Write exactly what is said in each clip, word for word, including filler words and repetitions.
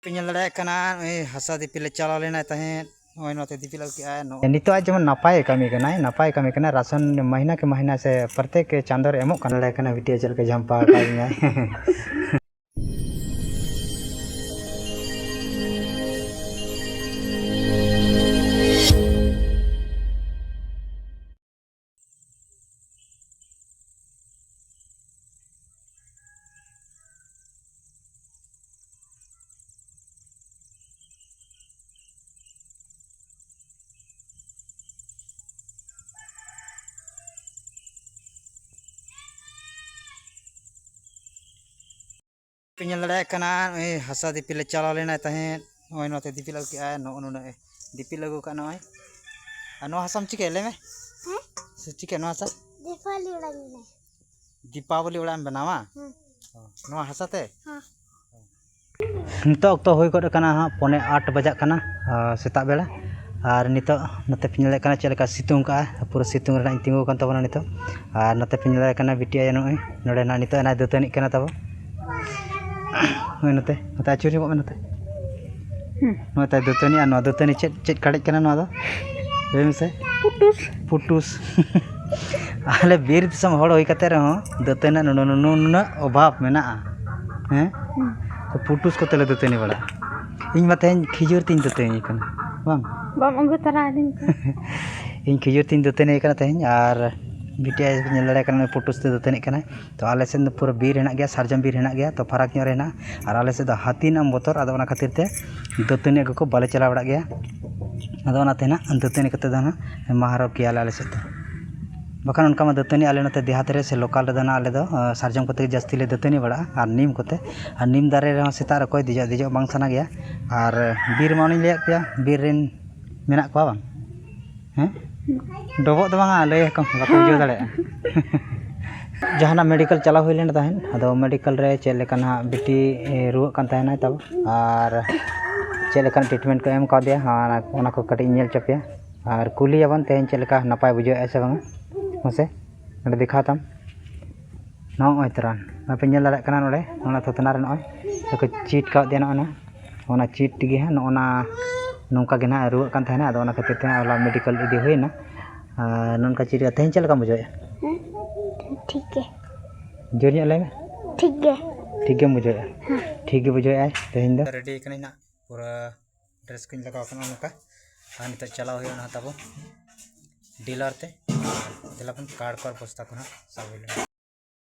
ᱯᱮ ᱧᱮᱞ ᱫᱟᱲᱮᱭᱟᱜ ᱠᱟᱱᱟ, ᱱᱚᱜᱼᱚᱭ ᱦᱟᱥᱟ ᱫᱤᱯᱤᱞ ᱞᱮ ᱪᱟᱞᱟᱣ ᱞᱮᱱᱟ ᱛᱟᱦᱮᱸᱫ, ᱱᱚᱜᱼᱚᱭ ᱱᱚᱛᱮ ᱫᱤᱯᱤᱞ ᱟᱹᱜᱩ ᱠᱮᱜᱼᱟᱭ᱾ ᱱᱚᱜᱼᱚᱭ ᱱᱤᱛᱚᱜ ᱟᱡ ᱡᱮᱢᱚᱱ ᱱᱟᱯᱟᱭᱮ ᱠᱟᱹᱢᱤ ᱠᱟᱱᱟᱭ, ᱱᱟᱯᱟᱭ ᱠᱟᱹᱢᱤ ᱠᱟᱱᱟᱭ, ᱨᱟᱥᱚᱱ ᱢᱟᱹᱦᱱᱟᱹ ᱠᱮ ᱢᱟᱹᱦᱱᱟᱹ ᱥᱮ ᱯᱨᱚᱛᱮᱠ ᱪᱟᱸᱫᱳ ᱨᱮ ᱮᱢᱚᱜ ᱠᱟᱱᱟ᱾ ᱧᱮᱞ ᱫᱟᱲᱮᱭᱟᱜ ᱠᱟᱱᱟ ᱵᱷᱤᱰᱤᱭᱳ ᱪᱮᱫ ᱞᱮᱠᱟ ᱡᱷᱟᱢᱯᱟ ᱟᱠᱟᱫᱤᱧᱟᱭ᱾ ᱯᱮ ᱧᱮᱞ ᱫᱟᱲᱮᱭᱟᱜ ᱠᱟᱱᱟ, ᱱᱚᱜᱼᱚᱭ ᱦᱟᱥᱟ ᱫᱤᱯᱤᱞ ᱞᱮ ᱪᱟᱞᱟᱣ ᱞᱮᱱᱟ ᱛᱟᱦᱮᱸᱫ, ᱱᱚᱜᱼᱚᱭ ᱱᱚᱛᱮ ᱫᱤᱯᱤᱞ ᱟᱹᱜᱩ ᱠᱮᱜᱼᱟᱭ, ᱱᱚᱜᱼᱚ ᱱᱩᱱᱟᱹᱜ ᱮ ᱫᱤᱯᱤᱞ ᱟᱹᱜᱩ ᱠᱟᱜ ᱱᱚᱜᱼᱚᱭ᱾ ᱟᱨ ᱱᱚᱣᱟ ᱦᱟᱥᱟᱢ ᱪᱤᱠᱟᱹᱭᱟ ᱞᱟᱹᱭ ᱢᱮ? ᱦᱮᱸ? ᱥᱮ ᱪᱤᱠᱟᱹ ᱱᱚᱣᱟ ᱦᱟᱥᱟ? ᱫᱤᱯᱟᱞᱤ ᱚᱲᱟᱜ ᱤᱧ ᱵᱮᱱᱟᱣᱟ᱾ ᱦᱮᱸ᱾ ᱫᱤᱯᱟᱵᱚᱞᱤ ᱚᱲᱟᱜ ᱮᱢ ᱵᱮᱱᱟᱣᱟ? ᱦᱮᱸ᱾ ᱚ, ᱱᱚᱣᱟ ᱦᱟᱥᱟ ᱛᱮ? ᱦᱮᱸ᱾ ᱱᱤᱛᱚᱜ ᱚᱠᱛᱚ ᱦᱩᱭ ᱜᱚᱫ ᱟᱠᱟᱱᱟ ᱦᱟᱸᱜ ᱯᱚᱱᱮ ᱟᱴ ᱵᱟᱡᱟᱜ ᱠᱟᱱᱟ, ᱟᱨ ᱥᱮᱛᱟᱜ ᱵᱮᱲᱟ᱾ ᱟᱨ ᱱᱤᱛᱚᱜ ᱱᱚᱛᱮ ᱯᱮ ᱧᱮᱞᱮᱫ ᱠᱟᱱᱟ ᱪᱮᱫ ᱞᱮᱠᱟ ᱥᱤᱛᱩᱝ ᱠᱟᱜᱼᱟ, ᱯᱩᱨᱟᱹ ᱥᱤᱛᱩᱝ ᱨᱮ ᱱᱟᱜ ᱤᱧ ᱛᱤᱸᱜᱩ ᱟᱠᱟᱱ ᱛᱟᱵᱚᱱᱟ ᱱᱤᱛᱚᱜ᱾ ᱟᱨ ᱱᱚᱛᱮ ᱯᱮ ᱧᱮᱞᱮᱫ ᱠᱟᱱᱟ ᱵᱤᱴᱤ ᱟᱭᱳ ᱱᱚᱜᱼᱚᱭ ᱱᱚᱰᱮ ᱱᱟᱜ ᱱᱤᱛᱚᱜ ᱮᱱᱟᱭ ᱫᱟᱹᱛᱟᱹᱱᱤᱜ ᱠᱟᱱᱟ ᱛᱟᱵᱚ᱾ ᱱᱚᱜᱼᱚᱭ ᱱᱚᱛᱮ, ᱱᱚᱛᱮ ᱟᱹᱪᱩᱨ ᱧᱚᱜᱚᱜ ᱢᱮ ᱱᱚᱛᱮ᱾ ᱦᱩᱸ᱾ ᱱᱚᱜᱼᱚᱭ ᱛᱟᱭ ᱫᱟᱹᱛᱟᱹᱱᱤ, ᱟᱨ ᱱᱚᱣᱟ ᱫᱟᱹᱛᱟᱹᱱᱤ ᱪᱮᱫ, ᱪᱮᱫ ᱠᱟᱹᱲᱤᱡ ᱠᱟᱱᱟ ᱱᱚᱣᱟ ᱫᱚ? ᱞᱟᱹᱭ ᱢᱮᱥᱮ᱾ ᱯᱩᱴᱩᱥ᱾ ᱯᱩᱴᱩᱥ᱾ ᱟᱞᱮ ᱵᱤᱨ ᱫᱤᱥᱚᱢ ᱦᱚᱲ ᱦᱩᱭ ᱠᱟᱛᱮ ᱨᱮᱦᱚᱸ ᱫᱟᱹᱛᱟᱹᱱᱤ ᱨᱮᱱᱟᱜ ᱱᱩᱱᱟᱹᱜ, ᱱᱩᱱᱟᱹᱜ, ᱱᱩᱱᱟᱹᱜ ᱚᱵᱷᱟᱵᱽ ᱢᱮᱱᱟᱜᱼᱟ, ᱦᱮᱸ? ᱦᱩᱸ᱾ ᱛᱚ ᱯᱩᱴᱩᱥ ᱠᱚᱛᱮ ᱞᱮ ᱫᱟᱹᱛᱟᱹᱱᱤ ᱵᱟᱲᱟᱜᱼᱟ᱾ ᱤᱧ ᱢᱟ ᱛᱮᱦᱮᱧ ᱠᱷᱤᱡᱩᱨ ᱛᱤᱧ ᱫᱟᱹᱛᱟᱹᱱᱤ ᱠᱟᱱᱟ, ᱵᱟᱝ? ᱵᱟᱢ ᱟᱹᱜᱩ ᱛᱚᱨᱟ ᱟᱹᱫᱤᱧ ᱛᱮ᱾ ᱤᱧ ᱠᱷᱤᱡᱩᱨ ᱛᱤᱧ ᱫᱟᱹᱛᱟᱹᱱᱤ ᱠᱟᱱᱟ ᱛᱮᱦᱮᱧ, ᱟᱨ ᱵᱤᱴᱤ ᱟᱭᱳ ᱧᱮᱞ ᱫᱟᱲᱮᱭᱟᱜ ᱠᱟᱱᱟ, ᱱᱩᱭ ᱯᱩᱴᱩᱥ ᱛᱮ ᱫᱟᱹᱛᱟᱹᱱᱤᱜ ᱠᱟᱱᱟᱭ᱾ ᱛᱚ ᱟᱞᱮ ᱥᱮᱫ ᱫᱚ ᱯᱩᱨᱟᱹ ᱵᱤᱨ ᱦᱮᱱᱟᱜ ᱜᱮᱭᱟ, ᱥᱟᱨᱡᱚᱢ ᱵᱤᱨ ᱦᱮᱱᱟᱜ ᱜᱮᱭᱟ, ᱛᱚ ᱯᱷᱟᱨᱟᱠ ᱧᱚᱜ ᱨᱮ ᱦᱮᱱᱟᱜᱼᱟ᱾ ᱟᱨ ᱟᱞᱮ ᱥᱮᱫ ᱫᱚ ᱦᱟᱹᱛᱤ ᱨᱮᱱᱟᱜ ᱵᱚᱛᱚᱨ, ᱟᱫᱚ ᱚᱱᱟ ᱠᱷᱟᱹᱛᱤᱨ ᱛᱮ ᱫᱟᱹᱛᱟᱹᱱᱤ ᱟᱹᱜᱩ ᱠᱚ ᱵᱟᱞᱮ ᱪᱟᱞᱟᱣ ᱵᱟᱲᱟᱜ ᱜᱮᱭᱟ᱾ ᱟᱫᱚ ᱚᱱᱟᱛᱮ ᱱᱟᱜ ᱫᱟᱹᱛᱟᱹᱱᱤ ᱠᱟᱛᱮ ᱫᱚ ᱱᱟᱜ ᱢᱟᱦᱟᱨᱚᱜ ᱜᱮᱭᱟᱞᱮ ᱟᱞᱮ ᱥᱮᱫ ᱫᱚ᱾ ᱵᱟᱠᱷᱟᱱ ᱚᱱᱠᱟ ᱢᱟ ᱫᱟᱹᱛᱟᱹᱱᱤ ᱟᱞᱮ ᱱᱚᱛᱮ ᱫᱮᱦᱟᱛ ᱨᱮ ᱥᱮ ᱞᱳᱠᱟᱞ ᱨᱮᱫᱚ ᱱᱟᱜ ᱟᱞᱮ ᱫᱚ, ᱟᱸ, ᱥᱟᱨᱡᱚᱢ ᱠᱚᱛᱮ ᱜᱮ ᱡᱟᱹᱥᱛᱤ ᱞᱮ ᱫᱟᱹᱛᱟᱹᱱᱤ ᱵᱟᱲᱟᱜᱼᱟ ᱟᱨ ᱱᱤᱢ ᱠᱚᱛᱮ᱾ ᱟᱨ ᱱᱤᱢ ᱫᱟᱨᱮ ᱨᱮᱦᱚᱸ ᱥᱮᱛᱟᱜ ᱨᱮ ᱚᱠᱚᱭ ᱫᱮᱡᱚᱜ, ᱫᱮᱡᱚᱜ ᱵᱟᱝ ᱥᱟᱱᱟ ᱜᱮᱭᱟ᱾ ᱟᱨ ᱵᱤᱨ ᱢᱟ ᱚᱱᱮᱧ ᱞᱟᱹᱭᱟᱫ ᱯᱮᱭᱟ, ᱵᱤᱨ ᱨᱮᱱ ᱢᱮᱱᱟᱜ ᱠᱚᱣᱟ ᱵᱟᱝ? ᱦᱮᱸ? ᱰᱚᱵᱚᱜ ᱫᱚ ᱵᱟᱝᱟ, ᱞᱟᱹᱭ ᱟᱠᱚ ᱵᱟᱠᱚ ᱵᱩᱡᱷᱟᱹᱣ ᱫᱟᱲᱮᱭᱟᱜᱼᱟ᱾ ᱡᱟᱦᱟᱱᱟᱜ ᱢᱮᱰᱤᱠᱮᱞ ᱪᱟᱞᱟᱣ ᱦᱩᱭ ᱞᱮᱱ ᱛᱟᱦᱮᱸᱫ, ᱟᱫᱚ ᱢᱮᱰᱤᱠᱮᱞ ᱨᱮ ᱪᱮᱫ ᱞᱮᱠᱟ ᱱᱟᱦᱟᱜ ᱵᱤᱴᱤ, ᱮ, ᱨᱩᱣᱟᱹᱜ ᱠᱟᱱ ᱛᱟᱦᱮᱱᱟᱭ ᱛᱟᱵᱚ, ᱟᱨ ᱪᱮᱫ ᱞᱮᱠᱟᱱ ᱴᱨᱤᱴᱢᱮᱱᱴ ᱠᱚ ᱮᱢ ᱠᱟᱣᱫᱮᱭᱟ, ᱚᱱᱟ, ᱚᱱᱟ ᱠᱚ ᱠᱟᱹᱴᱤᱡ ᱤᱧ ᱧᱮᱞ ᱦᱚᱪᱚ ᱯᱮᱭᱟ᱾ ᱟᱨ ᱠᱩᱞᱤᱭᱟᱵᱚᱱ ᱛᱮᱦᱮᱧ ᱪᱮᱫ ᱞᱮᱠᱟ ᱱᱟᱯᱟᱭ ᱵᱩᱡᱷᱟᱹᱣᱮᱫᱼᱟ ᱥᱮ ᱵᱟᱝᱟ᱾ ᱢᱟᱥᱮ ᱱᱚᱰᱮ ᱫᱮᱠᱷᱟᱣ ᱛᱟᱢ, ᱱᱚᱜᱼᱚᱭ ᱛᱚᱨᱟᱱ ᱟᱯᱮ ᱧᱮᱞ ᱫᱟᱲᱮᱭᱟᱜ ᱠᱟᱱᱟ, ᱱᱚᱰᱮ ᱚᱱᱟ ᱛᱷᱚᱛᱱᱟ ᱨᱮ ᱱᱚᱜᱼᱚᱭ ᱫᱚᱠᱚ ᱪᱤᱴ ᱠᱟᱣᱫᱮᱭᱟ, ᱱᱚᱜᱼᱚᱭ ᱱᱟ᱾ ᱚᱱᱟ ᱪᱤᱴ ᱛᱮᱜᱮ ᱦᱟᱸᱜ ᱱᱚᱜᱼᱚ ᱱᱟ ᱱᱚᱝᱠᱟ ᱜᱮ ᱱᱟᱦᱟᱜ ᱨᱩᱣᱟᱹᱜ ᱠᱟᱱ ᱛᱟᱦᱮᱱᱟ᱾ ᱟᱫᱚ ᱚᱱᱟ ᱠᱷᱟᱹᱛᱤᱨ ᱛᱮ ᱦᱟᱸᱜ ᱦᱚᱞᱟ ᱢᱮᱰᱤᱠᱮᱞ ᱤᱫᱤ ᱦᱩᱭᱱᱟ᱾ ᱟᱨ ᱱᱚᱝᱠᱟ ᱪᱤᱴ ᱨᱮ ᱛᱮᱦᱮᱧ ᱪᱮᱫ ᱞᱮᱠᱟᱢ ᱵᱩᱡᱷᱟᱹᱣᱮᱫᱼᱟ? ᱦᱮᱸ, ᱴᱷᱤᱠ ᱜᱮ᱾ ᱡᱳᱨ ᱧᱚᱜ ᱞᱟᱹᱭ ᱢᱮ᱾ ᱴᱷᱤᱠ ᱜᱮ᱾ ᱴᱷᱤᱠ ᱜᱮᱢ ᱵᱩᱡᱷᱟᱹᱣᱮᱫᱼᱟ? ᱦᱮᱸ᱾ ᱴᱷᱤᱠ ᱜᱮ ᱵᱩᱡᱷᱟᱹᱣᱮᱫᱼᱟᱭ ᱛᱮᱦᱮᱧ ᱫᱚ᱾ ᱨᱮᱰᱤ ᱠᱟᱹᱱᱟᱹᱧ ᱱᱟᱜ, ᱯᱩᱨᱟᱹ ᱰᱨᱮᱥ ᱠᱚᱧ ᱞᱟᱜᱟᱣ ᱠᱟᱱᱟ ᱱᱚᱝᱠᱟ᱾ ᱟᱨ ᱱᱤᱛᱚᱜ ᱪᱟᱞᱟᱣ ᱦᱩᱭᱩᱜᱼᱟ ᱱᱟᱦᱟᱜ ᱛᱟᱵᱚ ᱰᱤᱞᱟᱨ ᱛᱮ᱾ ᱫᱮᱞᱟ ᱵᱚᱱ ᱠᱟᱨᱰ ᱠᱚ ᱟᱨ ᱵᱚᱥᱛᱟ ᱠᱚ ᱱᱟᱦᱟᱜ ᱥᱟᱵ ᱦᱩᱭ ᱞᱮᱱᱟ᱾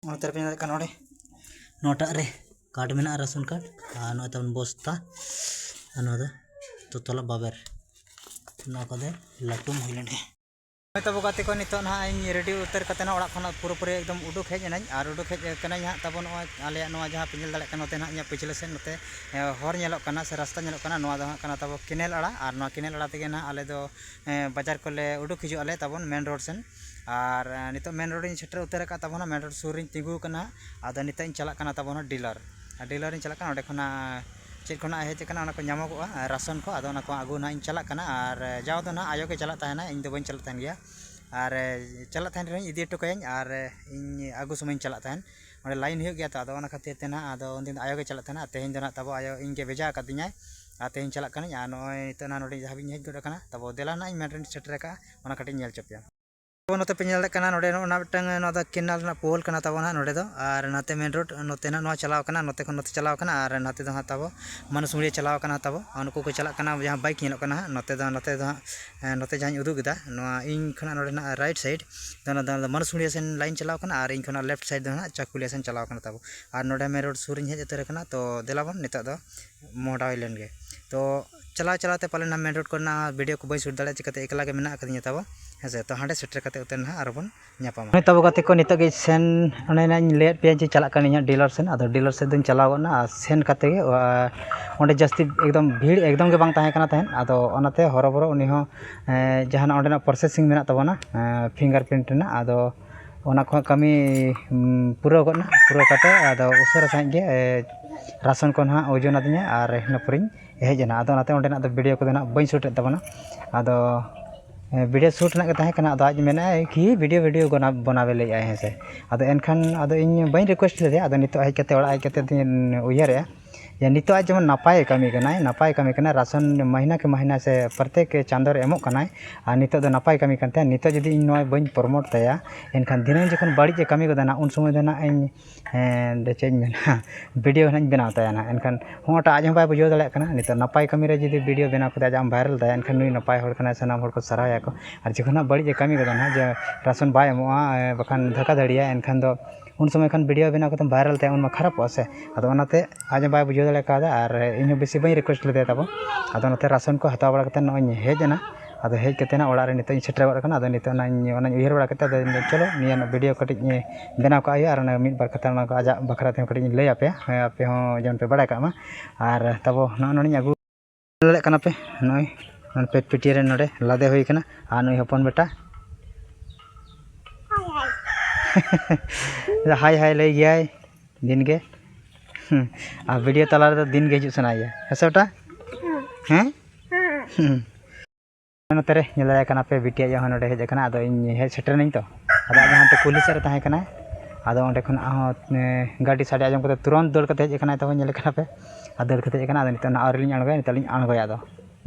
ᱚᱱᱟ ᱛᱟᱨᱯᱚᱨᱮ ᱧᱮᱞ ᱫᱟᱲᱮᱭᱟᱜ ᱠᱟᱱᱟ ᱱᱚᱰᱮ ᱱᱚᱣᱟᱴᱟᱜ ᱨᱮ ᱠᱟᱨᱰ ᱢᱮᱱᱟᱜᱼᱟ, ᱨᱟᱥᱚᱱ ᱠᱟᱨᱰ, ᱟᱨ ᱱᱚᱜᱼᱚᱭ ᱛᱟᱵᱚᱱ ᱵᱚᱥᱛᱟ, ᱟᱨ ᱱᱚᱣᱟ ᱫᱚ ᱛᱚᱛᱚᱞᱟᱜ ᱵᱟᱵᱮᱨ, ᱱᱚᱣᱟ ᱠᱚᱫᱚ ᱞᱟᱹᱴᱩᱢ ᱦᱩᱭ ᱞᱮᱱ ᱜᱮ᱾ ᱦᱳᱭ ᱛᱚᱵᱮ ᱜᱟᱛᱮ ᱠᱚ, ᱱᱤᱛᱚᱜ ᱱᱟᱦᱟᱜ ᱤᱧ ᱨᱮᱰᱤ ᱩᱛᱟᱹᱨ ᱠᱟᱛᱮ ᱱᱟᱦᱟᱜ ᱚᱲᱟᱜ ᱠᱷᱚᱱᱟᱜ ᱯᱩᱨᱟᱹᱯᱩᱨᱤ ᱮᱠᱫᱚᱢ ᱩᱰᱩᱠ ᱦᱮᱡ ᱮᱱᱟᱹᱧ᱾ ᱟᱨ ᱩᱰᱩᱠ ᱦᱮᱡ ᱠᱟᱹᱱᱟᱹᱧ ᱦᱟᱸᱜ ᱛᱟᱵᱚ ᱱᱚᱜᱼᱚᱭ ᱟᱞᱮᱭᱟᱜ ᱱᱚᱣᱟ ᱡᱟᱦᱟᱸ ᱯᱮ ᱧᱮᱞ ᱫᱟᱲᱮᱭᱟᱜ ᱠᱟᱱᱟ, ᱱᱚᱛᱮ ᱱᱟᱦᱟᱜ ᱤᱧᱟᱹᱜ ᱯᱤᱪᱷᱞᱟᱹ ᱥᱮᱫ ᱱᱚᱛᱮ, ᱮ, ᱦᱚᱨ ᱧᱮᱞᱚᱜ ᱠᱟᱱᱟ ᱥᱮ ᱨᱟᱥᱛᱟ ᱧᱮᱞᱚᱜ ᱠᱟᱱᱟ, ᱱᱚᱣᱟ ᱫᱚ ᱦᱟᱸᱜ ᱠᱟᱱᱟ ᱛᱟᱵᱚ ᱠᱮᱱᱮᱞ ᱟᱲᱟ᱾ ᱟᱨ ᱱᱚᱣᱟ ᱠᱮᱱᱮᱞ ᱟᱲᱟ ᱛᱮᱜᱮ ᱱᱟᱦᱟᱜ ᱟᱞᱮ ᱫᱚ, ᱮ, ᱵᱟᱡᱟᱨ ᱠᱚᱞᱮ ᱩᱰᱩᱠ ᱦᱤᱡᱩᱜ ᱟᱞᱮ ᱛᱟᱵᱚᱱ ᱢᱮᱱ ᱨᱳᱰ ᱥᱮᱱ᱾ ᱟᱨ, ᱮ, ᱱᱤᱛᱚᱜ ᱢᱮᱱ ᱨᱳᱰ ᱤᱧ ᱥᱮᱴᱮᱨ ᱩᱛᱟᱹᱨ ᱟᱠᱟᱫ ᱛᱟᱵᱚᱱᱟ, ᱢᱮᱱ ᱨᱳᱰ ᱥᱩᱨ ᱨᱤᱧ ᱛᱤᱸᱜᱩ ᱟᱠᱟᱱᱟ᱾ ᱟᱫᱚ ᱱᱤᱛᱚᱜ ᱤᱧ ᱪᱟᱞᱟᱜ ᱠᱟᱱᱟ ᱛᱟᱵᱚᱱᱟ ᱰᱤᱞᱟᱨ᱾ ᱟᱨ ᱰᱤᱞᱟᱨ ᱤᱧ ᱪᱟᱞᱟᱜ ᱠᱟᱱᱟ, ᱚᱸᱰᱮ ᱠᱷᱚᱱᱟᱜ ᱪᱮᱫ ᱠᱷᱚᱱᱟᱜ ᱦᱮᱡ ᱟᱠᱟᱱᱟ ᱚᱱᱟ ᱠᱚ ᱧᱟᱢᱚᱜᱚᱜᱼᱟ, ᱨᱟᱥᱚᱱ ᱠᱚ, ᱟᱫᱚ ᱚᱱᱟ ᱠᱚ ᱟᱹᱜᱩ ᱱᱟᱦᱟᱜ ᱤᱧ ᱪᱟᱞᱟᱜ ᱠᱟᱱᱟ᱾ ᱟᱨ ᱡᱟᱣ ᱫᱚ ᱱᱟᱦᱟᱜ ᱟᱭᱳ ᱜᱮ ᱪᱟᱞᱟᱜ ᱛᱟᱦᱮᱱᱟ, ᱤᱧ ᱫᱚ ᱵᱟᱹᱧ ᱪᱟᱞᱟᱜ ᱛᱟᱦᱮᱱ ᱜᱮᱭᱟ᱾ ᱟᱨ ᱪᱟᱞᱟᱜ ᱛᱟᱦᱮᱱ ᱨᱮᱦᱚᱸᱧ ᱤᱫᱤ ᱦᱚᱴᱚ ᱠᱟᱭᱟᱹᱧ, ᱟᱨ ᱤᱧ ᱟᱹᱜᱩ ᱥᱚᱢᱚᱭᱤᱧ ᱪᱟᱞᱟᱜ ᱛᱟᱦᱮᱱ᱾ ᱚᱸᱰᱮ ᱞᱟᱭᱤᱱ ᱦᱩᱭᱩᱜ ᱜᱮᱭᱟ ᱛᱚ, ᱟᱫᱚ ᱚᱱᱟ ᱠᱷᱟᱹᱛᱤᱨ ᱛᱮ ᱱᱟᱦᱟᱜ ᱟᱫᱚ ᱩᱱᱫᱤᱱ ᱫᱚ ᱟᱭᱳ ᱜᱮ ᱪᱟᱞᱟᱜ ᱛᱟᱦᱮᱱᱟ᱾ ᱟᱨ ᱛᱮᱦᱮᱧ ᱫᱚ ᱱᱟᱦᱟᱜ ᱛᱟᱵᱚ ᱟᱭᱳ ᱤᱧ ᱜᱮ ᱵᱷᱮᱡᱟ ᱟᱠᱟᱫᱤᱧᱟᱭ᱾ ᱟᱨ ᱛᱮᱦᱮᱧ ᱪᱟᱞᱟᱜ ᱠᱟᱹᱱᱟᱹᱧ, ᱟᱨ ᱱᱚᱜᱼᱚᱭ ᱱᱤᱛᱚᱜ ᱱᱟᱦᱟᱜ ᱱᱚᱰᱮ ᱡᱟᱦᱟᱸ ᱵᱤᱧ ᱦᱮᱡ ᱜᱚᱫ ᱟᱠᱟᱱᱟ, ᱛᱟᱵᱚ ᱫᱮᱞᱟ ᱱᱟᱦᱟᱜ ᱤᱧ ᱢᱮᱱ ᱨᱮᱧ ᱥᱮᱴᱮᱨ ᱟᱠᱟᱫᱼᱟ, ᱚᱱᱟ ᱠᱟᱹᱴᱤᱡ ᱧᱮᱞ ᱦᱚᱪᱚ ᱯᱮᱭᱟ᱾ ᱛᱚ ᱱᱚᱛᱮ ᱯᱮ ᱧᱮᱞ ᱫᱟᱲᱮᱭᱟᱜ ᱠᱟᱱᱟ, ᱱᱚᱰᱮ ᱱᱚᱜᱼᱚ ᱱᱟ ᱢᱤᱫᱴᱟᱝ, ᱱᱚᱣᱟ ᱫᱚ ᱠᱮᱱᱟᱞ ᱨᱮᱱᱟᱜ ᱯᱳᱞ ᱠᱟᱱᱟ ᱛᱟᱵᱚ ᱱᱟᱦᱟᱜ ᱱᱚᱰᱮ ᱫᱚ᱾ ᱟᱨ ᱱᱟᱛᱮ ᱢᱮᱱ ᱨᱳᱰ ᱱᱚᱛᱮ ᱱᱟᱦᱟᱜ ᱱᱚᱣᱟ ᱪᱟᱞᱟᱣ ᱠᱟᱱᱟ, ᱱᱚᱛᱮ ᱠᱷᱚᱱ ᱱᱚᱛᱮ ᱪᱟᱞᱟᱣ ᱠᱟᱱᱟ, ᱟᱨ ᱱᱟᱛᱮ ᱫᱚ ᱦᱟᱸᱜ ᱛᱟᱵᱚ ᱢᱟᱱᱩᱥᱩᱲᱤᱭᱟᱹ ᱪᱟᱞᱟᱣ ᱠᱟᱱᱟ ᱛᱟᱵᱚ᱾ ᱟᱨ ᱱᱩᱠᱩ ᱠᱚ ᱪᱟᱞᱟᱜ ᱠᱟᱱᱟ, ᱡᱟᱦᱟᱸ ᱵᱟᱭᱤᱠ ᱧᱮᱞᱚᱜ ᱠᱟᱱᱟ ᱦᱟᱸᱜ, ᱱᱚᱛᱮ ᱫᱚ, ᱱᱚᱛᱮ ᱫᱚ ᱦᱟᱸᱜ, ᱮᱸ, ᱱᱚᱛᱮ ᱡᱟᱦᱟᱸᱧ ᱩᱫᱩᱜ ᱮᱫᱟ, ᱱᱚᱣᱟ ᱤᱧ ᱠᱷᱚᱱᱟᱜ ᱱᱚᱰᱮ ᱱᱟᱦᱟᱜ ᱨᱟᱭᱤᱴ ᱥᱟᱭᱤᱰ ᱫᱚ, ᱚᱱᱟ ᱫᱚ ᱢᱟᱱᱩᱥᱩᱲᱤᱭᱟᱹ ᱥᱮᱱ ᱞᱟᱭᱤᱱ ᱪᱟᱞᱟᱣ ᱠᱟᱱᱟ, ᱟᱨ ᱤᱧ ᱠᱷᱚᱱᱟᱜ ᱞᱮᱯᱷᱴ ᱥᱟᱭᱤᱰ ᱫᱚ ᱱᱟᱦᱟᱜ ᱪᱟᱠᱩᱞᱤᱭᱟᱹ ᱥᱮᱱ ᱪᱟᱞᱟᱣ ᱠᱟᱱᱟ ᱛᱟᱵᱚ᱾ ᱟᱨ ᱱᱚᱰᱮ ᱢᱮᱱ ᱨᱳᱰ ᱥᱩᱨ ᱨᱤᱧ ᱦᱮᱡ ᱩᱛᱟᱹᱨ ᱟᱠᱟᱱᱟ᱾ ᱛᱚ ᱫᱮᱞᱟ ᱵᱚᱱ ᱱᱤᱛᱚᱜ ᱫᱚ ᱢᱚᱦᱰᱟ ᱦᱩᱭ ᱞᱮᱱ ᱜᱮ᱾ ᱛᱚ ᱪᱟᱞᱟᱣ ᱪᱟᱞᱟᱣ ᱛᱮ ᱯᱟᱞᱮᱱ ᱱᱟᱦᱟᱜ ᱢᱮᱱ ᱨᱳᱰ ᱠᱚᱨᱮᱱᱟᱜ ᱵᱷᱤᱰᱤᱭᱳ ᱠᱚ ᱵᱟᱹᱧ ᱥᱩᱴ ᱫᱟᱲᱮᱭᱟᱜᱼᱟ, ᱪᱤᱠᱟᱹᱛᱮ ᱮᱠᱞᱟ ᱜᱮ ᱢᱮᱱᱟᱜ ᱟᱠᱟᱫᱤᱧᱟ ᱛᱟᱵᱚ, ᱦᱮᱸ ᱥᱮ᱾ ᱛᱚ ᱦᱟᱸᱰᱮ ᱥᱮᱴᱮᱨ ᱠᱟᱛᱮ ᱩᱛᱟᱹᱨ ᱱᱟᱦᱟᱜ ᱟᱨᱚ ᱵᱚᱱ ᱧᱟᱯᱟᱢᱟ᱾ ᱦᱳᱭ ᱛᱟᱵᱚ ᱜᱟᱛᱮ ᱠᱚ, ᱱᱤᱛᱚᱜ ᱜᱮ ᱥᱮᱱ, ᱚᱱᱮ ᱱᱟᱜ ᱤᱧ ᱞᱟᱹᱭᱟᱫ ᱯᱮᱭᱟ ᱡᱮ ᱪᱟᱞᱟᱜ ᱠᱟᱹᱱᱟᱹᱧ ᱦᱟᱸᱜ ᱰᱤᱞᱟᱨ ᱥᱮᱱ᱾ ᱟᱫᱚ ᱰᱤᱞᱟᱨ ᱥᱮᱫ ᱫᱚᱧ ᱪᱟᱞᱟᱣ ᱜᱚᱫ ᱱᱟ, ᱟᱨ ᱥᱮᱱ ᱠᱟᱛᱮ ᱜᱮ, ᱟ, ᱚᱸᱰᱮ ᱡᱟᱹᱥᱛᱤ ᱮᱠᱫᱚᱢ ᱵᱷᱤᱲ ᱮᱠᱫᱚᱢ ᱜᱮ ᱵᱟᱝ ᱛᱟᱦᱮᱸ ᱠᱟᱱᱟ ᱛᱟᱦᱮᱸᱫ᱾ ᱟᱫᱚ ᱚᱱᱟᱛᱮ ᱦᱚᱨᱚᱵᱚᱨᱚ ᱩᱱᱤ ᱦᱚᱸ, ᱮ, ᱡᱟᱦᱟᱱᱟᱜ ᱚᱸᱰᱮᱱᱟᱜ ᱯᱨᱚᱥᱮᱥᱤᱝ ᱢᱮᱱᱟᱜ ᱛᱟᱵᱚᱱᱟ, ᱮ, ᱯᱷᱤᱝᱜᱟᱨ ᱯᱨᱤᱱᱴ ᱨᱮᱱᱟᱜ, ᱟᱫᱚ ᱚᱱᱟ ᱠᱚᱦᱚᱸ ᱠᱟᱹᱢᱤ, ᱩᱢ, ᱯᱩᱨᱟᱹᱣ ᱜᱚᱫ ᱱᱟ᱾ ᱯᱩᱨᱟᱹᱣ ᱠᱟᱛᱮ ᱟᱫᱚ ᱩᱥᱟᱹᱨᱟ ᱥᱟᱺᱦᱤᱡ ᱜᱮ, ᱮ, ᱨᱟᱥᱚᱱ ᱠᱚ ᱱᱟᱦᱟᱜ ᱳᱡᱚᱱ ᱟᱹᱫᱤᱧᱟ ᱟᱨ ᱤᱱᱟᱹ ᱯᱚᱨᱮᱧ ᱦᱮᱡ ᱮᱱᱟ᱾ ᱟᱫᱚ ᱚᱱᱟᱛᱮ ᱚᱸᱰᱮᱱᱟᱜ ᱫᱚ ᱵᱷᱤᱰᱤᱭᱳ ᱠᱚᱫᱚ ᱱᱟᱦᱟᱜ ᱵᱟᱹᱧ ᱥᱩᱴᱮᱫ ᱛᱟᱵᱚᱱᱟ᱾ ᱟᱫᱚ, ᱮ, ᱵᱷᱤᱰᱤᱭᱳ ᱥᱩᱴ ᱨᱮᱱᱟᱜ ᱜᱮ ᱛᱟᱦᱮᱸ ᱠᱟᱱᱟ᱾ ᱟᱫᱚ ᱟᱡ ᱢᱮᱱᱮᱫᱼᱟᱭ ᱠᱤ ᱵᱷᱤᱰᱤᱭᱳ, ᱵᱷᱤᱰᱤᱭᱳ ᱵᱚᱱᱟ-, ᱵᱮᱱᱟᱣᱮ ᱞᱟᱹᱭᱮᱫᱼᱟᱭ, ᱦᱮᱸ ᱥᱮ᱾ ᱟᱫᱚ ᱮᱱᱠᱷᱟᱱ ᱟᱫᱚ ᱤᱧ ᱵᱟᱹᱧ ᱨᱤᱠᱩᱭᱮᱥᱴ ᱞᱮᱫᱮᱭᱟ᱾ ᱟᱫᱚ ᱱᱤᱛᱚᱜ ᱦᱮᱡ ᱠᱟᱛᱮ, ᱚᱲᱟᱜ ᱦᱮᱡ ᱠᱟᱛᱮ ᱫᱚᱧ ᱩᱭᱦᱟᱹᱨᱮᱜᱼᱟ ᱡᱮ ᱱᱤᱛᱚᱜ ᱟᱡ ᱡᱮᱢᱚᱱ ᱱᱟᱯᱟᱭᱮ ᱠᱟᱹᱢᱤ ᱠᱟᱱᱟᱭ, ᱱᱟᱯᱟᱭ ᱠᱟᱹᱢᱤ ᱠᱟᱱᱟᱭ, ᱨᱟᱥᱚᱱ ᱢᱟᱹᱦᱱᱟᱹ ᱠᱮ ᱢᱟᱹᱦᱱᱟᱹ ᱥᱮ ᱯᱨᱚᱛᱮᱠ ᱪᱟᱸᱫᱳ ᱨᱮ ᱮᱢᱚᱜ ᱠᱟᱱᱟᱭ, ᱟᱨ ᱱᱤᱛᱚᱜ ᱫᱚ ᱱᱟᱯᱟᱭ ᱠᱟᱹᱢᱤ ᱠᱟᱱ ᱛᱟᱭᱟ᱾ ᱱᱤᱛᱚᱜ ᱡᱩᱫᱤ ᱤᱧ ᱱᱚᱣᱟ ᱵᱟᱹᱧ ᱯᱨᱚᱢᱳᱴ ᱛᱟᱭᱟ, ᱮᱱᱠᱷᱟᱱ ᱫᱷᱤᱱᱟᱹᱝ ᱡᱚᱠᱷᱚᱱ ᱵᱟᱹᱲᱤᱡ ᱮ ᱠᱟᱹᱢᱤ ᱜᱚᱫᱟ ᱱᱟᱜ, ᱩᱱ ᱥᱚᱢᱚᱭ ᱫᱚ ᱱᱟᱜ ᱤᱧ, ᱦᱮᱸ, ᱪᱮᱫ ᱤᱧ ᱢᱮᱱᱟ, ᱵᱷᱤᱰᱤᱭᱳ ᱦᱟᱸᱜ ᱤᱧ ᱵᱮᱱᱟᱣ ᱛᱟᱭᱟ ᱱᱟᱜ᱾ ᱮᱱᱠᱷᱟᱱ ᱦᱚᱸᱜᱼᱚᱴᱟᱜ ᱟᱡ ᱦᱚᱸ ᱵᱟᱭ ᱵᱩᱡᱷᱟᱹᱣ ᱫᱟᱲᱮᱭᱟᱜ ᱠᱟᱱᱟ᱾ ᱱᱤᱛᱚᱜ ᱱᱟᱯᱟᱭ ᱠᱟᱹᱢᱤ ᱨᱮ ᱡᱩᱫᱤ ᱵᱷᱤᱰᱤᱭᱳ ᱵᱮᱱᱟᱣ ᱠᱟᱛᱮ ᱟᱡᱟᱜ ᱮᱢ ᱵᱷᱟᱭᱨᱟᱞ ᱫᱟᱭᱟ, ᱮᱱᱠᱷᱟᱱ ᱱᱩᱭ ᱱᱟᱯᱟᱭ ᱦᱚᱲ ᱠᱟᱱᱟᱭ, ᱥᱟᱱᱟᱢ ᱦᱚᱲ ᱠᱚ ᱥᱟᱨᱦᱟᱣᱮᱭᱟ ᱠᱚ᱾ ᱟᱨ ᱡᱚᱠᱷᱚᱱ ᱦᱟᱸᱜ ᱵᱟᱹᱲᱤᱡ ᱮ ᱠᱟᱹᱢᱤ ᱜᱚᱫᱟ ᱱᱟᱜ, ᱡᱮ ᱨᱟᱥᱚᱱ ᱵᱟᱭ ᱮᱢᱚᱜᱼᱟ, ᱮ, ᱵᱟᱠᱷᱟᱱ ᱫᱷᱟᱠᱟ ᱫᱷᱟᱹᱲᱤᱭᱟ, ᱮᱱᱠᱷᱟᱱ ᱫᱚ ᱩᱱ ᱥᱚᱢᱚᱭ ᱠᱷᱟᱱ ᱵᱷᱤᱰᱤᱭᱳ ᱵᱮᱱᱟᱣ ᱠᱟᱛᱮᱢ ᱵᱷᱟᱭᱨᱟᱞ ᱛᱟᱭᱟ, ᱩᱱ ᱢᱟ ᱠᱷᱟᱨᱟᱯᱚᱜᱼᱟ ᱥᱮ᱾ ᱟᱫᱚ ᱚᱱᱟᱛᱮ ᱟᱡ ᱦᱚᱸ ᱵᱟᱭ ᱵᱩᱡᱷᱟᱹᱣ ᱫᱟᱲᱮ ᱠᱟᱣᱫᱟ ᱟᱨ ᱤᱧ ᱦᱚᱸ ᱵᱮᱥᱤ ᱵᱟᱹᱧ ᱨᱤᱠᱩᱭᱮᱥᱴ ᱞᱮᱫᱮᱭᱟ ᱛᱟᱵᱚ᱾ ᱟᱫᱚ ᱱᱚᱛᱮ ᱨᱟᱥᱚᱱ ᱠᱚ ᱦᱟᱛᱟᱣ ᱵᱟᱲᱟ ᱠᱟᱛᱮ ᱱᱚᱜᱼᱚᱭ ᱤᱧ ᱦᱮᱡ ᱮᱱᱟ᱾ ᱟᱫᱚ ᱦᱮᱡ ᱠᱟᱛᱮ ᱱᱟᱜ ᱚᱲᱟᱜ ᱨᱮ ᱱᱤᱛᱚᱜ ᱤᱧ ᱥᱮᱴᱮᱨ ᱜᱚᱫ ᱟᱠᱟᱱᱟ᱾ ᱟᱫᱚ ᱱᱤᱛᱚᱜ ᱱᱟᱜ ᱤᱧ ᱚᱱᱟᱧ ᱩᱭᱦᱟᱹᱨ ᱵᱟᱲᱟ ᱠᱟᱛᱮ ᱟᱫᱚ ᱪᱚᱞᱚ ᱱᱤᱭᱟᱹ ᱱᱟᱜ ᱵᱷᱤᱰᱤᱭᱳ ᱠᱟᱹᱴᱤᱡ ᱤᱧ ᱵᱮᱱᱟᱣ ᱠᱟᱜ ᱦᱩᱭᱩᱜᱼᱟ ᱟᱨ ᱚᱱᱟ ᱢᱤᱫ ᱵᱟᱨ ᱠᱟᱛᱷᱟ ᱚᱱᱟ ᱠᱚ ᱟᱡᱟᱜ ᱵᱟᱠᱷᱨᱟ ᱛᱮᱦᱚᱸ ᱠᱟᱹᱴᱤᱡ ᱤᱧ ᱞᱟᱹᱭ ᱟᱯᱮᱭᱟ, ᱦᱮᱸ, ᱟᱯᱮ ᱦᱚᱸ ᱡᱮᱢᱚᱱ ᱯᱮ ᱵᱟᱲᱟᱭ ᱠᱟᱜ ᱢᱟ᱾ ᱟᱨ ᱛᱟᱵᱚ ᱱᱚᱜᱼᱚ ᱱᱚᱰᱮᱧ ᱟᱹᱜᱩ ᱧᱮᱞ ᱫᱟᱲᱮᱭᱟᱜ ᱠᱟᱱᱟ ᱯᱮ, ᱱᱚᱜᱼᱚᱭ ᱱᱚᱰᱮ ᱯᱮᱴ ᱯᱤᱴᱤᱭᱟᱹ ᱨᱮ ᱱᱚᱰᱮ ᱞᱟᱫᱮ ᱦᱩᱭ ᱠᱟᱱᱟ᱾ ᱟᱨ ᱱᱩᱭ ᱦᱚᱯᱚᱱ ᱵᱮᱴᱟ ᱦᱟᱭ ᱦᱟᱭ ᱞᱟᱹᱭ ᱜᱮᱭᱟᱭ ᱫᱤᱱ ᱜᱮ᱾ ᱦᱩᱸ᱾ ᱟᱨ ᱵᱷᱤᱰᱤᱭᱳ ᱛᱟᱞᱟ ᱨᱮᱫᱚ ᱫᱤᱱ ᱜᱮ ᱦᱤᱡᱩᱜ ᱥᱟᱱᱟᱭᱮᱭᱟ, ᱦᱮᱸ ᱥᱮ ᱵᱮᱴᱟ? ᱦᱮᱸ? ᱦᱩᱸ᱾ ᱱᱚᱛᱮ ᱨᱮ ᱧᱮᱞ ᱫᱟᱲᱮᱭᱟᱜ ᱠᱟᱱᱟ ᱯᱮ, ᱵᱤᱴᱤᱭᱟᱜ ᱦᱚᱸ ᱱᱚᱰᱮ ᱦᱮᱡ ᱟᱠᱟᱱᱟ᱾ ᱟᱫᱚ ᱤᱧ ᱦᱮᱡ ᱥᱮᱴᱮᱨ ᱮᱱᱟᱹᱧ ᱛᱚ, ᱟᱫᱚ ᱟᱡ ᱦᱟᱱᱛᱮ ᱠᱩᱞᱦᱤ ᱥᱮᱫ ᱨᱮ ᱛᱟᱦᱮᱸ ᱠᱟᱱᱟᱭ᱾ ᱟᱫᱚ ᱚᱸᱰᱮ ᱠᱷᱚᱱ ᱟᱨᱦᱚᱸ, ᱮ, ᱜᱟᱹᱰᱤ ᱥᱟᱰᱮ ᱟᱸᱡᱚᱢ ᱠᱟᱛᱮ ᱛᱩᱨᱚᱱᱛ ᱫᱟᱹᱲ ᱠᱟᱛᱮ ᱦᱮᱡ ᱟᱠᱟᱱᱟᱭ᱾ ᱛᱟᱵᱚᱱ ᱧᱮᱞᱮ ᱠᱟᱱᱟ ᱯᱮ, ᱟᱨ ᱫᱟᱹᱲ ᱠᱟᱛᱮ ᱦᱮᱡ ᱟᱠᱟᱱᱟ᱾ ᱟᱫᱚ ᱱᱤᱛᱚᱜ ᱱᱟᱜ ᱟᱹᱣᱨᱤ ᱞᱤᱧ ᱟᱬᱜᱚᱭᱟ, ᱱᱤᱛᱚᱜ ᱞᱤᱧ ᱟᱬᱜᱚᱭᱟ᱾ ᱟᱫᱚ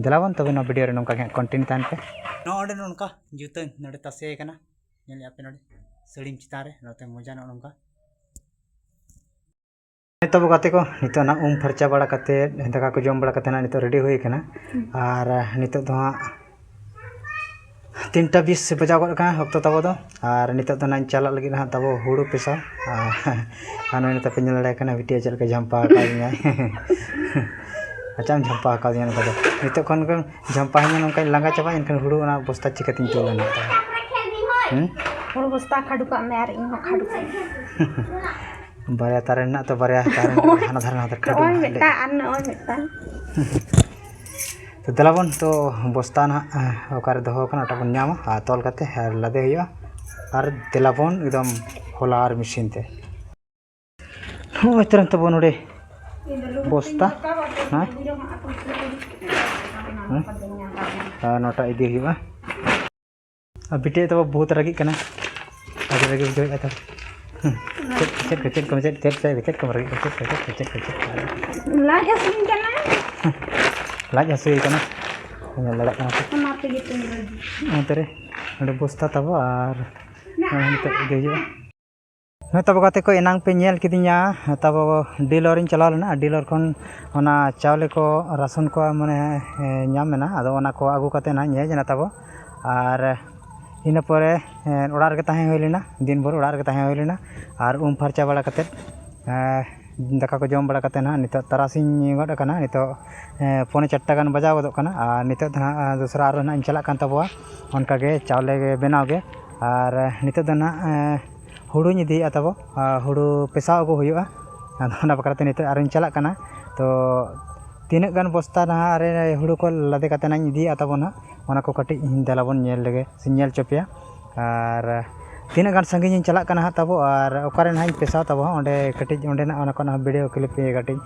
ᱫᱮᱞᱟ ᱵᱚᱱ ᱛᱚᱵᱮ ᱱᱚᱣᱟ ᱵᱷᱤᱰᱤᱭᱳ ᱨᱮ ᱱᱚᱝᱠᱟ ᱜᱮ ᱦᱟᱸᱜ ᱠᱚᱱᱴᱤᱱᱤᱭᱩ ᱛᱟᱦᱮᱱ ᱯᱮ᱾ ᱱᱚᱜᱼᱚᱭ ᱱᱚᱰᱮ ᱱᱚᱝᱠᱟ ᱡᱩᱛᱟᱹ ᱱᱚᱰᱮ ᱛᱟᱥᱮ ᱟᱠᱟᱱᱟ, ᱧᱮᱞᱮᱫᱼᱟ ᱯᱮ ᱱᱚᱰᱮ ᱥᱟᱹᱲᱤᱢ ᱪᱮᱛᱟᱱ ᱨᱮ, ᱱᱚᱛᱮ ᱢᱚᱡᱟ ᱱᱚᱜᱼᱚ ᱱᱚᱝᱠᱟ᱾ ᱦᱮᱸ ᱛᱚᱵᱮ ᱜᱟᱛᱮ ᱠᱚ, ᱱᱤᱛᱚᱜ ᱱᱟᱜ ᱩᱢ ᱯᱷᱟᱨᱪᱟ ᱵᱟᱲᱟ ᱠᱟᱛᱮᱫ, ᱫᱟᱠᱟ ᱠᱚ ᱡᱚᱢ ᱵᱟᱲᱟ ᱠᱟᱛᱮᱫ ᱱᱟᱜ ᱱᱤᱛᱚᱜ ᱨᱮᱰᱤ ᱦᱩᱭ ᱠᱟᱱᱟ᱾ ᱟᱨ ᱱᱤᱛᱚᱜ ᱫᱚ ᱦᱟᱸᱜ ᱛᱤᱱᱴᱟ ᱵᱤᱥ ᱵᱟᱡᱟᱣ ᱜᱚᱫ ᱠᱟᱱᱟ ᱚᱠᱛᱚ ᱛᱟᱵᱚ ᱫᱚ᱾ ᱟᱨ ᱱᱤᱛᱚᱜ ᱫᱚ ᱱᱟᱜ ᱪᱟᱞᱟᱜ ᱞᱟᱹᱜᱤᱫ ᱱᱟᱜ ᱛᱟᱵᱚ ᱦᱩᱲᱩ ᱯᱮᱥᱟᱣ᱾ ᱟᱨ, ᱟᱨ ᱱᱚᱜᱼᱚᱭ ᱱᱤᱛᱚᱜ ᱯᱮ ᱧᱮᱞ ᱫᱟᱲᱮᱭᱟᱜ ᱠᱟᱱᱟ ᱵᱤᱴᱤᱭᱟᱹ ᱪᱮᱫ ᱞᱮᱠᱟ ᱡᱷᱟᱢᱯᱟ ᱟᱠᱟᱫᱤᱧᱟᱭ᱾ ᱟᱪᱪᱷᱟᱢ ᱡᱷᱟᱢᱯᱟ ᱟᱠᱟᱫᱤᱧᱟ ᱱᱚᱝᱠᱟ ᱫᱚ᱾ ᱱᱤᱛᱚᱜ ᱠᱷᱚᱱ ᱜᱮ ᱡᱷᱟᱢᱯᱟ ᱦᱤᱧᱟ ᱱᱚᱝᱠᱟᱧ ᱞᱟᱸᱜᱟ ᱪᱟᱵᱟᱜᱼᱟ, ᱮᱱᱠᱷᱟᱱ ᱦᱩᱲᱩ ᱚᱱᱟ ᱵᱚᱥᱛᱟ ᱪᱤᱠᱟᱹᱛᱤᱧ ᱛᱩᱞᱟ ᱱᱟᱜ ᱛᱟᱵᱚ? ᱦᱩᱸ? ᱦᱩᱲᱩ ᱵᱚᱥᱛᱟ ᱠᱷᱟᱹᱰᱩ ᱠᱟᱜ ᱢᱮ ᱟᱨ ᱤᱧ ᱦᱚᱸ ᱠᱷᱟᱹᱰᱩ ᱠᱟᱜ ᱢᱮ᱾ ᱵᱟᱨᱭᱟ ᱛᱟᱨᱮᱱ ᱢᱮᱱᱟᱜ ᱛᱚ, ᱵᱟᱨᱭᱟ ᱛᱟᱨᱮᱱ ᱦᱟᱱᱟ ᱫᱷᱟᱨᱮ ᱱᱟᱣᱟ ᱫᱷᱟᱨᱮ ᱠᱷᱟᱹᱰᱩ ᱱᱚᱜᱼᱚᱭ ᱢᱮᱱᱟᱜ ᱢᱤᱫᱴᱟᱝ ᱞᱮᱭᱟ᱾ ᱟᱨ ᱱᱚᱜᱼᱚᱭ ᱢᱤᱫᱴᱟᱝ᱾ ᱛᱚ ᱫᱮᱞᱟ ᱵᱚᱱ, ᱛᱚ ᱵᱚᱥᱛᱟ ᱱᱟᱦᱟᱜ, ᱮ, ᱚᱠᱟᱨᱮ ᱫᱚᱦᱚ ᱟᱠᱟᱱᱟ, ᱚᱸᱰᱮ ᱵᱚᱱ ᱧᱟᱢᱟ ᱟᱨ ᱛᱚᱞ ᱠᱟᱛᱮ ᱟᱨ ᱞᱟᱫᱮ ᱦᱩᱭᱩᱜᱼᱟ᱾ ᱟᱨ ᱫᱮᱞᱟ ᱵᱚᱱ ᱮᱠᱫᱚᱢ ᱦᱚᱞᱟᱨ ᱢᱮᱥᱤᱱ ᱛᱮ᱾ ᱱᱚᱜᱼᱚᱭ ᱛᱟᱨᱮᱱ ᱛᱟᱵᱚᱱ ᱱᱚᱰᱮ ᱵᱚᱥᱛᱟ, ᱦᱮᱸ? ᱦᱮᱸ? ᱟᱨ ᱱᱚᱣᱟᱴᱟᱜ ᱤᱫᱤ ᱦᱩᱭᱩᱜᱼᱟ᱾ ᱟᱨ ᱵᱤᱴᱤ ᱛᱟᱵᱚ ᱵᱚᱦᱩᱛ ᱨᱟᱹᱜᱤᱜ ᱠᱟᱱᱟ, ᱟᱹᱰᱤ ᱨᱟᱹᱜᱤ ᱵᱩᱡᱷᱟᱹᱣᱮᱫᱼᱟ ᱛᱚ᱾ ᱦᱩᱸ᱾ ᱪᱮᱫ ᱠᱚ ᱪᱮᱫ ᱠᱚ ᱪᱮᱫ ᱪᱮᱫ ᱪᱮᱫ ᱠᱚ ᱪᱮᱫ ᱠᱚ ᱨᱟᱹᱜᱤ ᱠᱚ ᱪᱮᱫ ᱠᱚ ᱪᱮᱫ ᱠᱚ ᱪᱮᱫ ᱠᱚ ᱪᱮᱫ ᱠᱚ ᱞᱟᱡ ᱦᱟᱹᱥᱩᱧ ᱠᱟᱱᱟ᱾ ᱞᱟᱡ ᱦᱟᱹᱥᱩᱭᱮ ᱠᱟᱱᱟ᱾ ᱧᱮᱞ ᱫᱟᱲᱮᱭᱟᱜ ᱠᱟᱱᱟ ᱯᱮ᱾ ᱚᱱᱟ ᱛᱮᱜᱮ ᱛᱚᱧ ᱨᱟᱹᱜᱤ᱾ ᱚᱱᱛᱮ ᱨᱮ ᱱᱚᱰᱮ ᱵᱚᱥᱛᱟ ᱛᱟᱵᱚ ᱟᱨ ᱱᱚᱜᱼᱚᱭ ᱱᱤᱛᱚᱜ ᱤᱫᱤ ᱦᱩᱭᱩᱜᱼᱟ᱾ ᱦᱮᱸ ᱛᱟᱵᱚ ᱜᱟᱛᱮ ᱠᱚ, ᱮᱱᱟᱝ ᱯᱮ ᱧᱮᱞ ᱠᱤᱫᱤᱧᱟ, ᱛᱟᱵᱚ ᱰᱤᱞᱚᱨᱤᱧ ᱪᱟᱞᱟᱣ ᱞᱮᱱᱟ᱾ ᱰᱤᱞᱚᱨ ᱠᱷᱚᱱ ᱚᱱᱟ ᱪᱟᱣᱞᱮ ᱠᱚ, ᱨᱟᱥᱚᱱ ᱠᱚ ᱢᱟᱱᱮ ᱧᱟᱢ ᱮᱱᱟ, ᱟᱫᱚ ᱚᱱᱟ ᱠᱚ ᱟᱹᱜᱩ ᱠᱟᱛᱮ ᱱᱟᱦᱟᱜ ᱤᱧ ᱦᱮᱡ ᱮᱱᱟ ᱛᱟᱵᱚ᱾ ᱟᱨ ᱤᱱᱟᱹ ᱯᱚᱨᱮ ᱚᱲᱟᱜ ᱨᱮᱜᱮ ᱛᱟᱦᱮᱸ ᱦᱩᱭ ᱞᱮᱱᱟ, ᱫᱤᱱ ᱵᱷᱳᱨ ᱚᱲᱟᱜ ᱨᱮᱜᱮ ᱛᱟᱦᱮᱸ ᱦᱩᱭ ᱞᱮᱱᱟ᱾ ᱟᱨ ᱩᱢ ᱯᱷᱟᱨᱪᱟ ᱵᱟᱲᱟ ᱠᱟᱛᱮᱫ ᱫᱟᱠᱟ ᱠᱚ ᱡᱚᱢ ᱵᱟᱲᱟ ᱠᱟᱛᱮ ᱱᱟᱦᱟᱜ ᱱᱤᱛᱚᱜ ᱛᱟᱨᱟᱥᱤᱧ ᱜᱚᱫ ᱟᱠᱟᱱᱟ᱾ ᱱᱤᱛᱚᱜ ᱯᱚᱱᱮ ᱪᱟᱨᱴᱟ ᱜᱟᱱ ᱵᱟᱡᱟᱣ ᱜᱚᱫᱚᱜ ᱠᱟᱱᱟ᱾ ᱟᱨ ᱱᱤᱛᱚᱜ ᱫᱚ ᱱᱟᱦᱟᱜ ᱫᱚᱥᱨᱟ ᱟᱨᱚ ᱱᱟᱦᱟᱜ ᱤᱧ ᱪᱟᱞᱟᱜ ᱠᱟᱱ ᱛᱟᱵᱚᱣᱟ᱾ ᱚᱱᱠᱟᱜᱮ ᱪᱟᱣᱞᱮ ᱜᱮ ᱵᱮᱱᱟᱣ ᱜᱮ᱾ ᱟᱨ ᱱᱤᱛᱚᱜ ᱫᱚ ᱱᱟᱦᱟᱜ ᱦᱩᱲᱩᱧ ᱤᱫᱤᱭᱮᱫᱼᱟ ᱛᱟᱵᱚ, ᱟᱨ ᱦᱩᱲᱩ ᱯᱮᱥᱟᱣ ᱟᱹᱜᱩ ᱦᱩᱭᱩᱜᱼᱟ᱾ ᱟᱫᱚ ᱚᱱᱟ ᱵᱟᱠᱷᱨᱟ ᱛᱮ ᱱᱤᱛᱚᱜ ᱟᱨᱚᱧ ᱪᱟᱞᱟᱜ ᱠᱟᱱᱟ᱾ ᱛᱚ ᱛᱤᱱᱟᱹᱜ ᱜᱟᱱ ᱵᱚᱥᱛᱟ ᱱᱟᱦᱟᱜ ᱨᱮ ᱦᱩᱲᱩ ᱠᱚ ᱞᱟᱫᱮ ᱠᱟᱛᱮ ᱱᱟᱦᱟᱜ ᱤᱧ ᱤᱫᱤᱭᱮᱫᱼᱟ ᱛᱟᱵᱚ ᱱᱟᱦᱟᱜ, ᱚᱱᱟ ᱠᱚ ᱠᱟᱹᱴᱤᱡ ᱤᱧ ᱫᱮᱞᱟ ᱵᱚᱱ ᱧᱮᱞ ᱞᱮᱜᱮ ᱥᱮ ᱧᱮᱞ ᱦᱚᱪᱚ ᱯᱮᱭᱟ᱾ ᱟᱨ ᱛᱤᱱᱟᱹᱜ ᱜᱟᱱ ᱥᱟᱺᱜᱤᱧ ᱤᱧ ᱪᱟᱞᱟᱜ ᱠᱟᱱᱟ ᱦᱟᱸᱜ ᱛᱟᱵᱚ, ᱟᱨ ᱚᱠᱟᱨᱮ ᱱᱟᱦᱟᱜ ᱤᱧ ᱯᱮᱥᱟᱣ ᱛᱟᱵᱚ ᱦᱟᱸᱜ, ᱚᱸᱰᱮ ᱠᱟᱹᱴᱤᱡ ᱚᱸᱰᱮᱱᱟᱜ ᱚᱱᱟ ᱠᱚ ᱱᱟᱦᱟᱜ ᱵᱷᱤᱰᱤᱭᱳ ᱠᱞᱤᱯ ᱠᱟᱹᱴᱤᱡ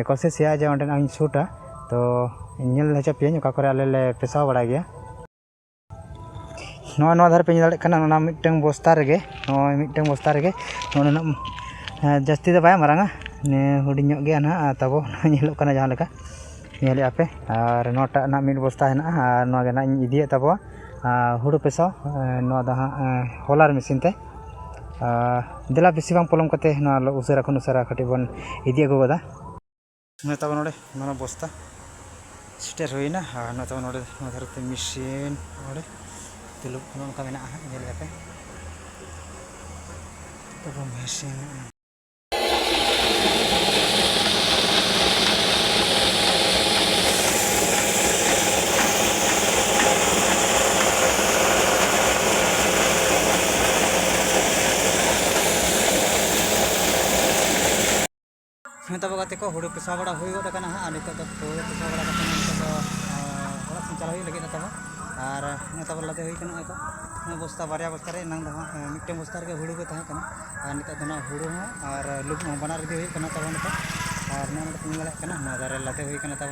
ᱠᱳᱥᱤᱥ ᱦᱩᱭᱩᱜᱼᱟ ᱡᱮ ᱚᱸᱰᱮᱱᱟᱜ ᱤᱧ ᱥᱩᱴᱟ᱾ ᱛᱚ ᱧᱮᱞ ᱦᱚᱪᱚ ᱯᱮᱭᱟᱹᱧ ᱚᱠᱟ ᱠᱚᱨᱮ ᱟᱞᱮ ᱞᱮ ᱯᱮᱥᱟᱣ ᱵᱟᱲᱟᱭ ᱜᱮᱭᱟ᱾ ᱱᱚᱣᱟ, ᱱᱚᱣᱟ ᱫᱷᱟᱨᱮ ᱯᱮ ᱧᱮᱞ ᱫᱟᱲᱮᱭᱟᱜ ᱠᱟᱱᱟ, ᱚᱱᱟ ᱢᱤᱫᱴᱟᱝ ᱵᱚᱥᱛᱟ ᱨᱮᱜᱮ, ᱱᱚᱜᱼᱚᱭ ᱢᱤᱫᱴᱟᱝ ᱵᱚᱥᱛᱟ ᱨᱮᱜᱮ ᱱᱚᱜᱼᱚ ᱱᱩᱱᱟᱹᱜ, ᱦᱮᱸ, ᱡᱟᱹᱥᱛᱤ ᱫᱚ ᱵᱟᱭ ᱢᱟᱨᱟᱝᱟ, ᱱᱤᱭᱟᱹ ᱦᱩᱰᱤᱧ ᱧᱚᱜ ᱜᱮᱭᱟ ᱱᱟᱦᱟᱜ᱾ ᱟᱨ ᱛᱟᱵᱚ ᱱᱚᱜᱼᱚᱭ ᱧᱮᱞᱚᱜ ᱠᱟᱱᱟ ᱡᱟᱦᱟᱸ ᱞᱮᱠᱟ, ᱧᱮᱞᱮᱫᱼᱟ ᱯᱮ᱾ ᱟᱨ ᱱᱚᱣᱟᱴᱟᱜ ᱱᱟᱦᱟᱜ ᱢᱤᱫ ᱵᱚᱥᱛᱟ ᱦᱮᱱᱟᱜᱼᱟ, ᱟᱨ ᱱᱚᱣᱟ ᱜᱮ ᱱᱟᱦᱟᱜ ᱤᱧ ᱤᱫᱤᱭᱮᱫ ᱛᱟᱵᱚᱣᱟ, ᱟᱨ ᱦᱩᱲᱩ ᱯᱮᱥᱟᱣ, ᱮᱸ, ᱱᱚᱣᱟ ᱫᱚ ᱦᱟᱸᱜ, ᱮᱸ, ᱦᱚᱞᱟᱨ ᱢᱮᱥᱤᱱ ᱛᱮ᱾ ᱟᱨ ᱫᱮᱞᱟ ᱵᱮᱥᱤ ᱵᱟᱝ ᱯᱚᱞᱚᱢ ᱠᱟᱛᱮ ᱱᱚᱣᱟ ᱞᱚ-, ᱩᱥᱟᱹᱨᱟ ᱠᱷᱚᱱ ᱩᱥᱟᱹᱨᱟ ᱠᱟᱹᱴᱤᱡ ᱵᱚᱱ ᱤᱫᱤ ᱟᱹᱜᱩ ᱜᱚᱫᱟ᱾ ᱱᱚᱜᱼᱚᱭ ᱛᱟᱵᱚ ᱱᱚᱰᱮ ᱱᱚᱣᱟ ᱵᱚᱥᱛᱟ ᱥᱮᱴᱮᱨ ᱦᱩᱭᱱᱟ, ᱟᱨ ᱱᱚᱜᱼᱚᱭ ᱛᱟᱵᱚ ᱱᱚᱰᱮ ᱱᱚᱣᱟ ᱫᱷᱟᱨᱮ ᱛᱮ ᱢᱮᱥᱤᱱ ᱱᱚᱰᱮ ᱛᱩᱞᱩᱵ ᱱᱚᱜᱼᱚ ᱱᱚᱝᱠᱟ ᱢᱮᱱᱟᱜᱼᱟ ᱦᱟᱸᱜ, ᱧᱮᱞᱮᱫᱼᱟ ᱯᱮ᱾ ᱛᱟᱵᱚ ᱢᱮᱥᱤᱱ ᱦᱮᱸ ᱛᱟᱵᱚ ᱜᱟᱛᱮ ᱠᱚ, ᱦᱩᱲᱩ ᱯᱮᱥᱟᱣ ᱵᱟᱲᱟ ᱦᱩᱭ ᱜᱚᱫ ᱟᱠᱟᱱᱟ ᱦᱟᱸᱜ, ᱟᱨ ᱱᱤᱛᱚᱜ ᱫᱚ ᱦᱩᱲᱩ ᱯᱮᱥᱟᱣ ᱵᱟᱲᱟ ᱠᱟᱛᱮ ᱱᱤᱛᱚᱜ ᱫᱚ, ᱟᱸ, ᱚᱲᱟᱜ ᱥᱮᱱ ᱪᱟᱞᱟᱣ ᱦᱩᱭᱩᱜ ᱞᱟᱹᱜᱤᱫ ᱛᱟᱵᱚ᱾ ᱟᱨ ᱱᱤᱛᱚᱜ ᱞᱟᱫᱮ ᱦᱩᱭ ᱠᱟᱱᱟ ᱱᱚᱜᱼᱚᱭ ᱛᱚ, ᱱᱚᱣᱟ ᱵᱚᱥᱛᱟ, ᱵᱟᱨᱭᱟ ᱵᱚᱥᱛᱟ ᱨᱮ᱾ ᱮᱱᱟᱝ ᱫᱚ ᱦᱟᱸᱜ, ᱮᱸ, ᱢᱤᱫᱴᱮᱱ ᱵᱚᱥᱛᱟ ᱨᱮᱜᱮ ᱦᱩᱲᱩ ᱜᱮ ᱛᱟᱦᱮᱸ ᱠᱟᱱᱟ, ᱟᱨ ᱱᱤᱛᱚᱜ ᱫᱚ ᱱᱚᱣᱟ ᱦᱩᱲᱩ ᱦᱚᱸ ᱟᱨ ᱞᱩᱵᱩᱜ ᱦᱚᱸ ᱵᱟᱱᱟᱨ ᱤᱫᱤ ᱦᱩᱭᱩᱜ ᱠᱟᱱᱟ ᱛᱟᱵᱚ ᱱᱤᱛᱚᱜ᱾ ᱟᱨ ᱱᱚᱜᱼᱚᱭ ᱱᱚᱰᱮ ᱯᱮ ᱧᱮᱞ ᱫᱟᱲᱮᱭᱟᱜ ᱠᱟᱱᱟ, ᱱᱚᱣᱟ ᱫᱷᱟᱨᱮ ᱞᱟᱫᱮ ᱦᱩᱭ ᱠᱟᱱᱟ ᱛᱟᱵᱚ᱾